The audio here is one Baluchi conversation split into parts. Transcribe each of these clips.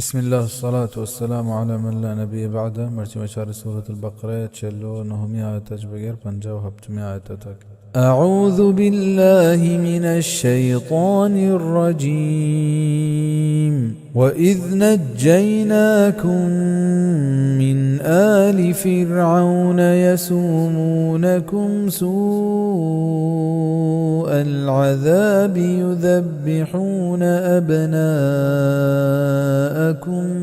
بسم الله، الصلاة والسلام على من لا نبي بعده. مرچی ما چاریں سورة البقرة، چل و نہمی آیت اچ بگر پنجاہ و ہپتمی آیت تک. أعوذ بالله من الشيطان الرجيم. وإذ نجيناكم من آل فرعون يسومونكم سوء العذاب يذبحون أبناءكم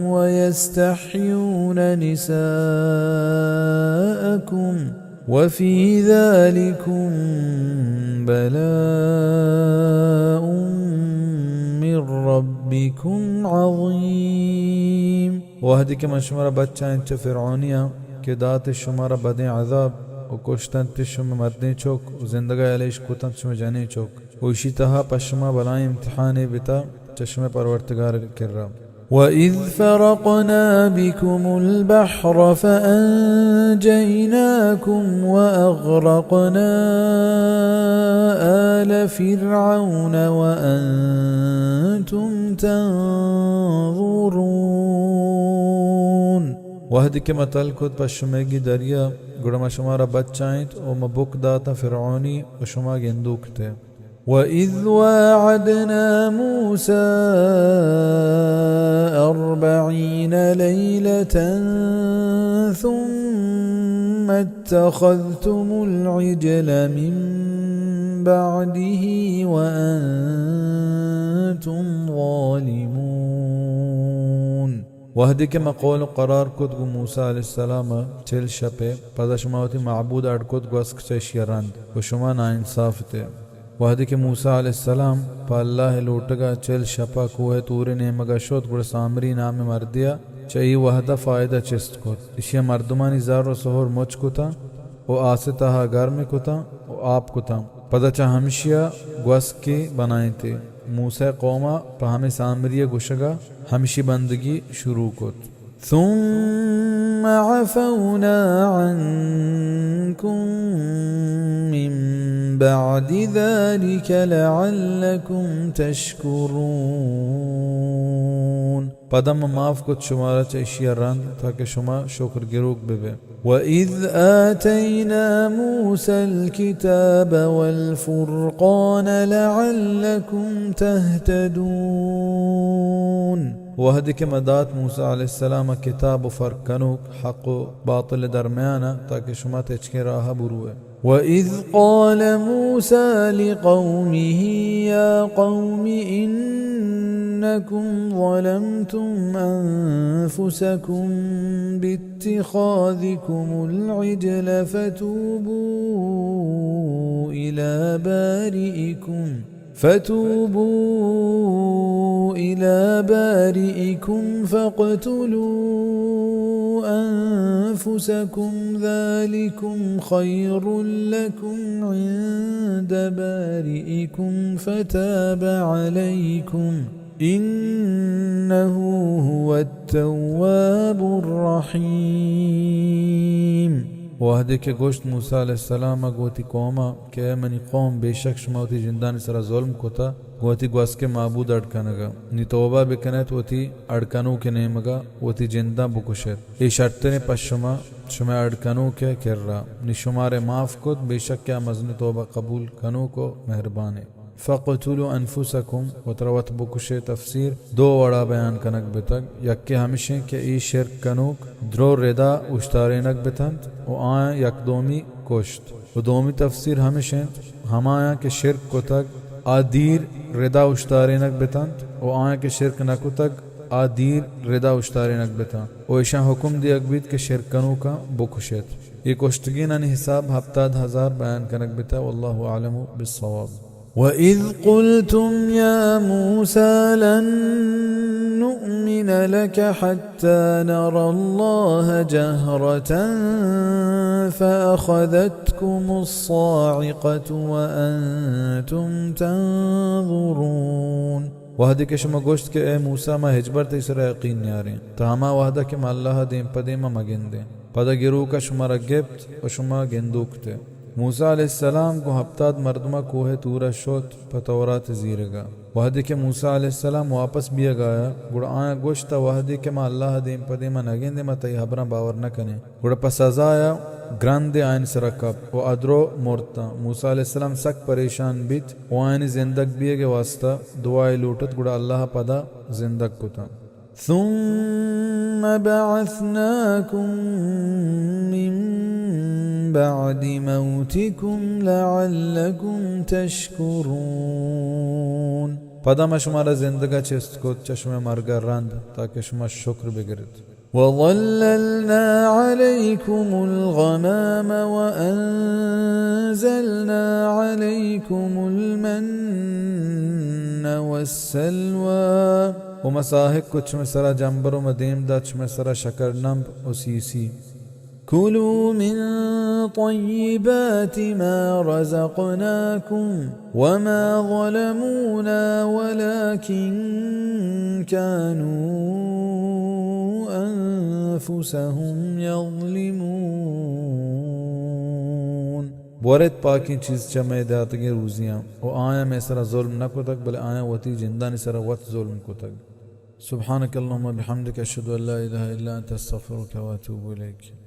ويستحيون نساءكم وفي ذلكم بلاء من ربكم عظيم. وہدے کہ من شمارا بچائینت چہ فرعونیا کہ دات شمارا بدیں عذاب و کشتنت شمئے مردیں چک و زندگا یلہ اش کتنت شمئے جنیں چک و اشی تہا پہ شما بلائیں امتحانے بتا چہ شمئے پرورتگار کرا. وإذ فرقنا بكم البحر فأنجيناكم وأغرقنا آل فرعون وأنتم تنظرون. وہدے کہ ما تل کت پہ شمئیگی دریا، گڑا ما شمارا بچائینت و ما بک داتاں فرعونی و شما گندوک تے. وإذ واعدنا موسى أربعين ليلة ثم اتخذتم العجل من بعده وأنتم ظالمون. وہدے کہ ما قول و قرار کت گوں موسی علیہ السلام ء چل شپ ء، پدا شما وتی معبود اڈ کت گوسک چہ اشی ء رند و شما ناانصاف ات ئے. وہدے کہ موسی علیہ السلام پہ اللہ ء لوٹگ ء چل شپ ء کوہ طور ء نیمگ ء شت، گڑا سامری نامیں مردے ء چہ اے وہد ء فائدہ چست کت. اشی ء مردمانی زر و سہر مچ کتاں و آس ء تہا گرم کتاں و آپ کتاں. پدا چہ ہمشی ء گوسکے بنائینت ئے. موسی ء قوم ء پہ ہمے سامری ء گوشگ ء ہمشی بندگی شروع کت. ثم عفونا عنكم من بعد ذلك لعلكم تشكرون. پدا ما معاف کت شمارا چہ اشی ء رند تاکہ شما شکر گروک بہ بئے. وإذ آتينا موسى الكتاب والفرقان لعلكم تهتدون. وہدے کہ ما دات موسی علیہ السلام ء کتاب و فرق کنوک حق و باطل ء درمیان ء تاکہ شما تچکیں راہ ء بروئے. وإذ قال موسى لقومه يا قوم إنكم ظلمتم أنفسكم باتخاذكم العجل فتوبوا إلى بارئكم فتوبوا إلى بارئكم فاقتلوا أنفسكم ذلكم خير لكم عند بارئكم فتاب عليكم إنه هو التواب الرحيم. وہدے کہ گوشت موسی علیہ السلام ء گوں وتی قوم ء کہ اے منی قوم، بے شک شما وتی جندانی سرا ظلم کتا گوں وتی گوسکیں معبود اڈ کنگ ء. نی توبہ بکن ات وتی اڈ کنوک ء نیمگ ء وتی جنداں بکش ات. اے شرتریں پہ شما شمئے اڈ کنوک ء کرا. نی شمارا معاف کت، بے شک کہ آ مزنیں توبہ قبول کنوک و مہربانے. فاقتلوا انفسکم، وترا وت بکشے. تفسیر دو وڑا بیان کنگ بتگ، یکے ہمشیں کہ اے شرک کنوک درو ردا اوشتارینگ بتنت و آیاں یک دومی کشت. و دومی تفسیر ہمش انت، ہمایاں کہ شرک کتگ، آ دیر ردا اوشتارینگ بتنت و آیاں کہ شرک نہ کتگ، آ دیر ردا اوشتارینگ بتنت و ایشاں حکم دیگ بیت کہ شرک کنوکاں بکشیت. اے کشتگینانی حساب ہپتاد ہزار بیان کنگ بتہ. واللہ اعلم بالصواب. وإذ قلتم يا موسى لن نؤمن لك حتى نرى الله جهرة فأخذتكم الصاعقة وأنتم تنظرون. وہدے کہ شما گوشت کہ اے موسی، ما ہچبر تئی سرا یقین نیاریں، تاں ہما وہدا کہ ما اللہ ء دیم پہ دیم ء مگندیں. پدا گروک ء شمارا گپت و شما گندوک ات ئے. موسیٰ علیہ السلام گوں ہپتاد مردماں کوہ طور ءَ شت پہ تورات زیرگ ءَ۔ وہدے کہ موسیٰ علیہ السلام واپس بیگ ءَ آیا، گڑا آیاں گوشت، وہدے کہ ما اللہ ءَ دیم پہ دیم ءَ نہ گندیں، ما تئی ہبراں باور نہ کنیں۔ گڑا پہ سزا ءَ گرندے آیانی سرا کپت و ادرو مرتاں۔ موسیٰ علیہ السلام سک پریشان بیت و آیانی زندگ بیگ ءِ واستہ دعائے لوٹت، گڑا اللہ ءَ پدا زندگ کتاں۔ ثم بعثناكم من بعد موتكم لعلكم تشكرون۔ پدا ما شمارا زندگ ءَ چست کت چہ شمئے مرگ ءَ رند، تاکہ شما شکر بگرت۔ وظللنا عليكم الغمام وأنزلنا عليكم المن والسلوى۔ و ما ساہگ کت شمئے سرا جمبر و ما دیم دات شمئے سرا شکر نمب و سیسی۔ كلوا من طيبات ما رزقناكم وما ظلمونا ولكن كانوا أنفسهم يظلمون۔ بورت پاکیں چیز چہ مئے داتگیں روزیاں، و آیاں مئے سرا ظلم نہ کتگ، بلے آیاں وتی جندانی سرا وت ظلم کتگ۔ سبحانك اللهم وبحمدك، أشهد أن لا إله إلا أنت، أستغفرك وأتوب إليك۔